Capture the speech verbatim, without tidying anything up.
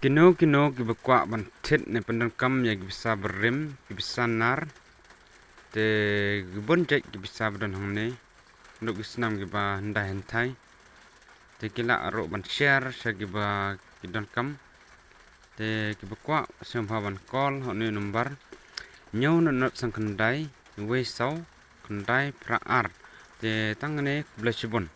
Kino kino kiba kwah ban thied ne pyndonkam ïa ki pisa barim, ki pisa nar, te ki bun jait ki pisa ba don hangne, naduh ki snam kiba hyndai hynthai. Te ki lah ruh ban share sha kiba ki donkam. Te kiba kwah sngewbha ban call ha une u number: hynñiew nod nod san khyndai, wei saw, khyndai phra ar. Te tang kane, khublei shibun.